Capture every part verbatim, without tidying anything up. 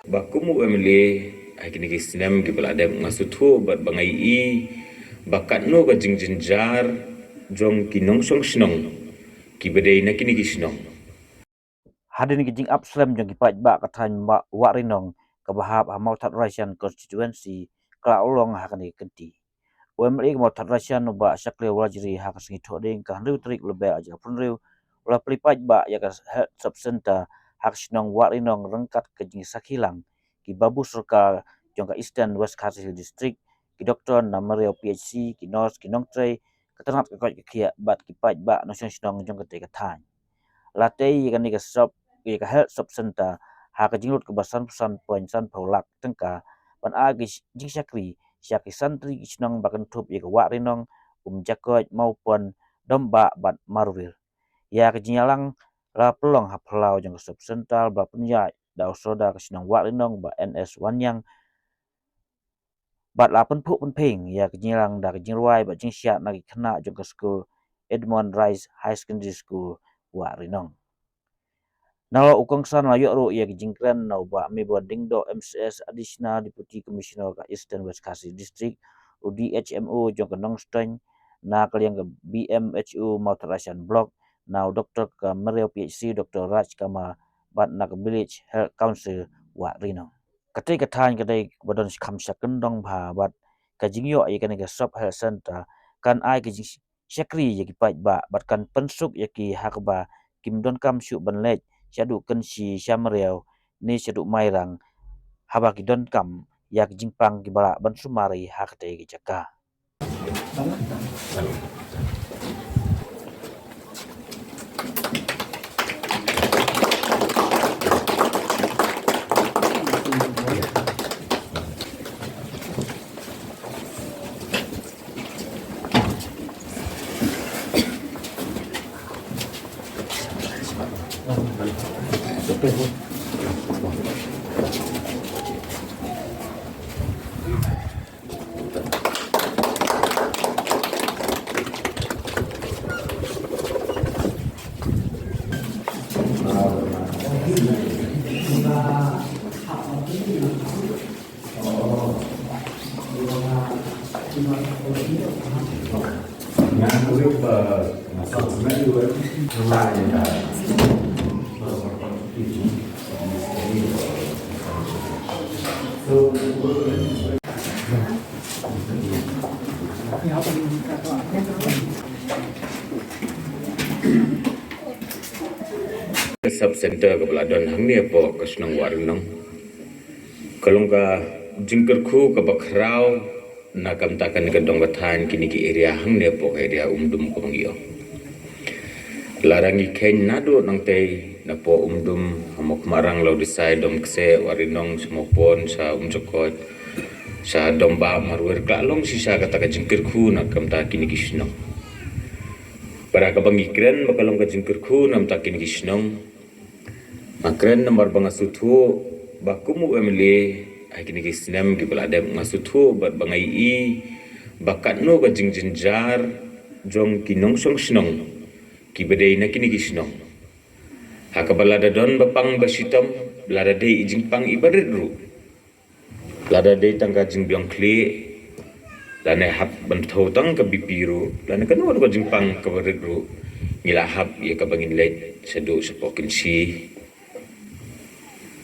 Ba kum u M L A ha kine ki snem kiba la dep, nga sngewthuh bad ba nga ïohi ba katno ka jingjynjar jong ki nongshong shnong kiba dei na kine ki shnong. Hadien ki jingap slem jong ki paidbah ka thaiñ Wahrinong kaba hap ha Mawthadraishan constituency ka la urlong ha kane ka kynti. U M L A ka Mawthadraishan u Bah Shakliar Warjri ha ka sngi Thohdieng ka hynriew tarik Lber arhajar arphew hynriew u la plie paidbah ïa ka Health Sub Centre ha ka shnong Wahrinong ryngkat ka jingsakhi lang ki babu sorkar jong ka Eastern West Khasi Hills District, ki doktor na Mariaw P H C, ki nurse, ki nongtrei ka tnat ka koit ka khiah bad ki paidbah nongshong shnong jong katei ka thaiñ. La tei ïa kane ka sub, ïa ka Health Sub Centre ha ka jinglut kaba sanphew san point sanphew lak tyngka ban ai ka jingshakri sha ki san tylli ki shnong ba kynthup ïa ka Wahrinong, Umjakoit, Mawpon, Dombah bad Marwir. Ïa ka jingïalang la pynlong ha phyllaw jong ka Sub Centre ba pynïaid da u sordar ka shnong Wahrinong Bah N S Wanniang bad la pynphuh pynphieng ïa ka jingïalang da ka jingrwai bad jingshad na ki khynnah jong ka skul Edmund Rice Higher Secondary School, Wahrinong. Nalor u kongsan la ïoh ruh ïa ka jingkren na u Bah Mebon Diengdoh M C S, Additional Deputy Commissioner ka Eastern West Khasi District, u D H M O jong ka Nongstoiñ, na ka liang ka B M H O Mawthadraishan Block, na u doktor ka Mariaw P H C, Doktor Raj Kama, bad na ka Village Health Council Wahrinong. Katei ka thaiñ ka dei kaba don kham sha kyndong bha bad ka jingïoh ïa kane ka Sub Health Centre kan ai ka jingshakri ïa ki paidbah bad kan pynsuk ïa ki ha kaba kim donkam shuh ban leit shaduh Kynshi, sha Mariaw ne shaduh Mairang haba ki donkam ïa ki jingpang kiba lah ban sumar ha katei ka jaka. Sub Centre kaba la don hangne hapoh ka shnong Wahrinong ka long ka jingkyrkhu kaba khraw na ka bynta kane ka dong ka thaiñ, kine ki area hangne hapoh ka area Umdum kaba ngi ong. Lada ngi kheiñ naduh nangtei napoh Umdum, ha Mawkhmarang, Lawdisai, Domkse, Wahrinong, sha Mawpon, sha Umjakoit, sha Dombah, Marwir, ka la long shisha kata ka jingkyrkhu na ka bynta kine ki shnong. Para kaba ngi kren ba ka long ka jingkyrkhu na ka bynta kine ki shnong, nga kren namar ba nga sngewthuh ba kum u M L A ha kine ki snem kiba la dep, nga sngewthuh bad ba nga ïohi ba katno ka jingjynjar jong ki nongshong shnong kiba dei na kine ki shnong. Ha kaba lada don ba pang ba shitom, lada dei i jingpang iba rit ruh, lada dei tang ka jingbiang khlieh, lane hap ban thew tang ka B P ruh, lane kano ruh ka jingpang kaba rit ruh, ngi la hap ïa kaba ngin leit shaduh shapoh Kynshi.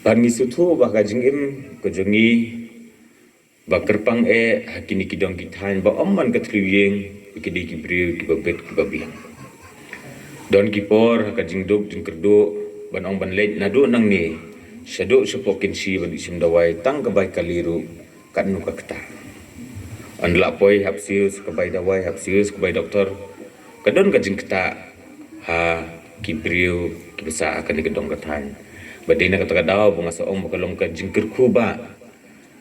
Bad ngi sngewthuh ba ka jingim ka jong ngi ba kyrpang eh ha kine ki dong ki thaiñ ba ym man ka thliew ïing, ba ki dei ki briew kiba bit kiba biang. Don ki por ha ka jingduk jingkyrduh ban ong ban leit naduh nangne shaduh shapoh Kynshi ban ïoh shim dawai tang ka bai kali ruh katno ka ktah. Ynda la poi hap siew sa ka bai dawai, hap siew sa ka bai doktor, ka don ka jingktah ha ki briew kiba sah ha kane ka dong ka thaiñ. Ba dei na kata ka daw ba nga sa ong ba ka long ka jingkyrkhu ba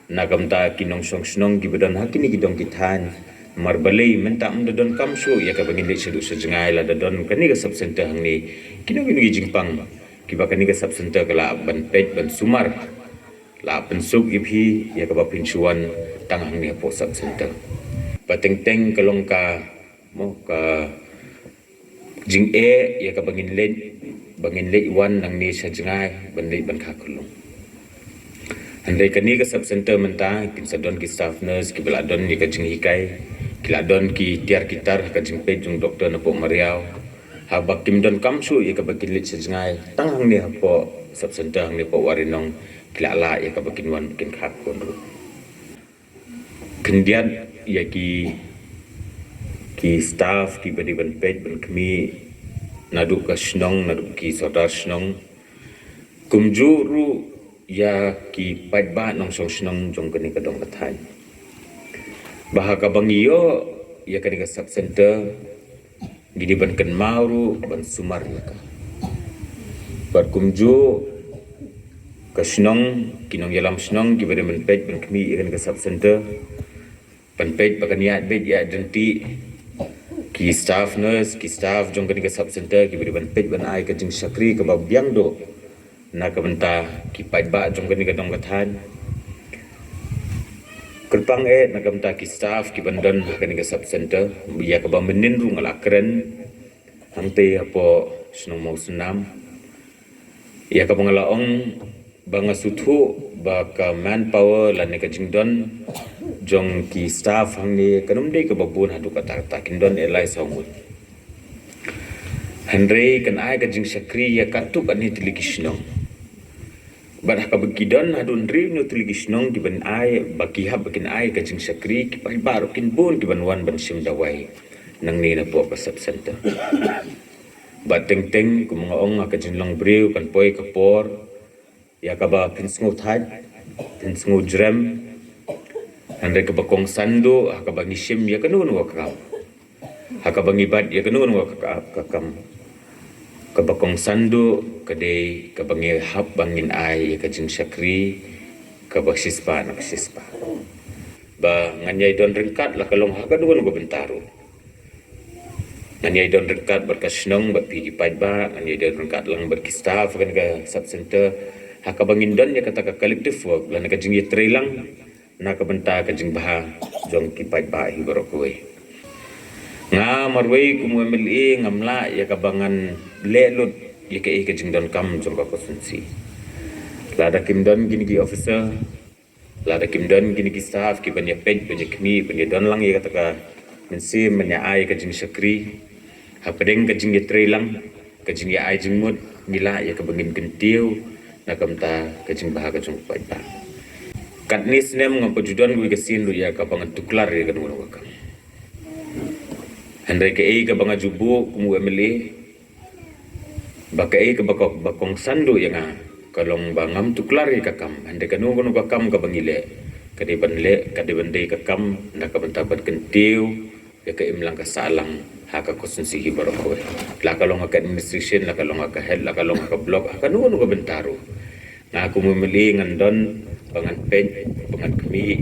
na ka bynta ki nongshong shnong kiba don ha kine ki dong ki thaiñ. Namar balei mynta ym da donkam shuh ïa kaba ngin leit shaduh sha jngai, lada don kane ka Sub Centre hangne, kino kino ki jingpang kiba kane ka Sub Centre ka lah ban peit ban sumar, lah pynsuk ïa phi ïa kaba phin shu wan tang hangne hapoh Sub Centre. Ba teng teng ka long ka, mo, ka jingeh ïa kaba ngin leit, ba ngin leit wan nangne sha jngai ban leit ban kha khunlung. Hynrei kane ka sub center mynta kin sa don ki staff nurse kiba la don ïa ka jinghikai, ki la don ki tiar ki tar ha ka jingpeit jong doktor napoh mariaw. Haba kim don kam shuh ïa kaba kin leit sha jngai, tang hangne hapoh sub center hangne hapoh Warinong ki la lah ïa kaba kin wan ba kin khap khun ruh. Khyndiat ïa ki ki staff kiba dei ban peit ban khmih naduh ka shnong, naduh ki sordar shnong. Kumjuh ruh ïa ki paidbah nongshong shnong jong kane ka dong ka thaiñ. Ba ha kaba ngi ïoh ïa kane ka sub center, ngi dei ban kynmaw ruh ban sumar ïa ka. Bad kumjuh ka shnong, ki nongïalam shnong kiba dei ban peit ban khmih ïa kane ka sub center, ban peit ba kan ïaid beit ïaid ryntih. Ki staff nurse, ki staff jong kane ka sub center kiba dei ban peit ban ai ka jingshakri kaba biang duh na ka bynta ki paidbah jong kane ka dong ka thaiñ. Kyrpang eh na ka bynta ki staff kiban don ha kane ka sub center, ïa kaba mynnin ruh nga la kren hangtei hapoh shnong Mawsynram. Ïa kaba nga la ong ba nga sngewthuh ba ka manpower lane ka jingdon jong ki staff hangne kan ym dei kaba bun haduh katta katta, kin don eh lai saw ngut. Hynrei kan ai ka jingshakri ïa katto katne tylli ki shnong. Bad ha kaba ki don haduh hynriew hynñiew tylli ki shnong kiban ai, ba ki hap ba kin ai ka jingshakri, ki paidbah ruh kin bun kiban wan ban shim dawai nangne napoh ka sub center. Bad teng teng kum nga ong, ha ka jinglong briew kan poi ka por ïa kaba phin sngew thait, phin sngew jrem. Hynrei kaba kongsan duh ha kaba ngi shim ïa kano kano ka kam, ha kaba ngi bat ïa kano kano ka, ka kam, kaba kongsan duh ka dei kaba ngi hap ba ngin ai ïa ka jingshakri kaba shispah na ka shispah. Ba ngan ïai don ryngkat la ka long ha kano kano ka bynta ruh. Ngan ïai don ryngkat bad ka shnong, bad phi ki paidbah, ngan ïai don ryngkat lang bad ki staff ha kane ka sub center, ha kaba ngin don ïa kata ka collective work lane ka jingïatreilang na ka bynta ka jingbha jong ki paidbah hi baroh kawei. Nga marwei kum u MLA ngam lah ïa kaba ngan leh lut ïa kaei ka jingdonkam jong ka constituency. Lada kim don kine ki officer, lada kim don kine ki staff kiban ïa peit, ban ïa khmih, ban ïa don lang ïa kata ka mynsiem ban ïa ai ka jingshakri, hapdeng ka jingïatreilang, ka jingïa ai jingmut, ngi lah ïa kaba ngin kyntiew na ka bynta ka jingbha ka jong u paidbah. Katne snem ngam pat ju don kawei ka sien ruh ïa kaba ngan tuklar ïa kano kano ka kam. Hynrei kaei kaba nga ju buh kum u MLA, ba kaei kaba, kaba kongsan duh ïa nga ka long ba ngam tuklar ïa ka kam. Hynrei kano kano ka kam kaba ngi leh, ka dei ban leh, ka dei ban dei ka kam na ka bynta ban kyntiew ïa ka imlang ka sahlang ha ka constituency hi baroh kawei. La ka long ha ka administration, la ka long ha ka health, la ka long ha ka block, ha kano kano ka bynta ruh, nga kum u MLA ngan don ba ngan peit, ba ngan khmih,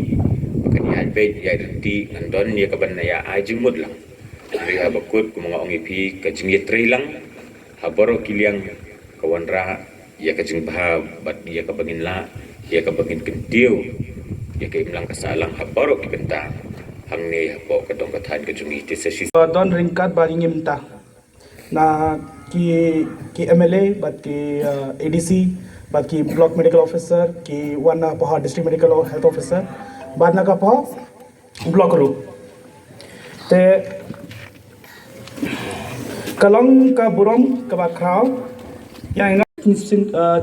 ba kan ïaid beit ïaid ryntih, ngan don ïa kaban ïa ai jingmut lang. Hynrei haba kut, kum nga ong ïa phi, ka jingïatreilang ha baroh ki liang ka wanrah ïa ka jingbha bad ïa kaba ngin lah, ïa kaba ngin kyntiew ïa ka imlang ka sahlang ha baroh ki bynta hangne hapoh ka dong ka thaiñ ka jong ngi. Te sa shisien, don ryngkat bad ïa ngi mynta na ki, ki MLA bad ki, uh, ADC bad ki block medical officer, ki wan na Pohar district medical health officer bad na ka Pohar block ruh. Te ka long ka burom kaba khraw ïa nga,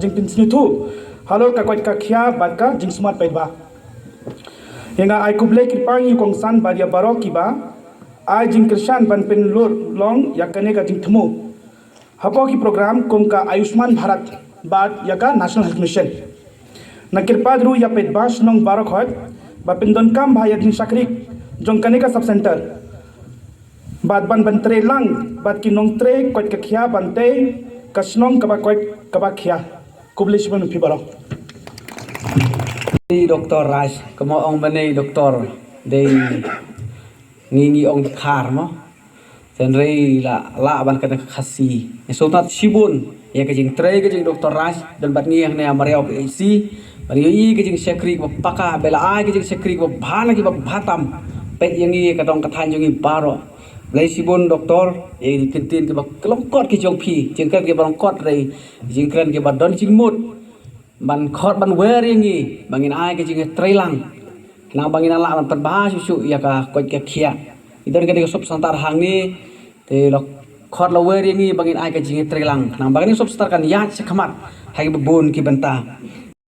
jingpynsngewthuh halor ka koit ka khiah bad ka jingsumar paidbah. Ïa nga ai khublei kyrpang ïa u kongsan bad ïa baroh kiba ai jingkyrshan ban pynlut long ïa kane ka jingthmu hapoh ki program kum ka Ayushman Bharat bad ïa ka National Health Mission. Nga kyrpad ruh ïa paidbah shnong baroh khoit ba pyndonkam bha ïa jingshakri jong kane ka sub center bad ban, ban trei lang bad ki nongtrei koit ka khiah ban tei ka shnong kaba koit kaba khiah. Khublei shibun ïa phi baroh. Doktor Raj, kumba ong mynne doktor, dei ngi, ngi ong Dkhar mo. Hynrei la lah ban kren ka Khasi. Nga sngewtynnat shibun ïa ka jingtrei ka jong Doktor Raj don bad ngi hangne ha Mariaw PHC. Bad ngi ïohi ka jingshakri kaba paka, ba la ai ka jingshakri kaba bha na kiba bha tam. Peit ïa ngi ka dong ka thaiñ jong ngi baroh. Khublei shibun doktor ïa ki kyntien kiba lyngkot ki jong phi, jingkren kiba lyngkot, dei jingkren kiba don jingmut. ban khot ban wer ïa ngi ba ngin ai ka jingïatreilang, khnang ba ngin lah ban pynbha shuh shuh ïa ka koit ka khiah. Ngi don ka dei ka sop centre hangne, te la khot la wer ïa ngi ba ngin ai ka jingïatreilang, khnang ba ka dei ka sop centre kan ïaid shakhmat ha kiba bun ki bynta.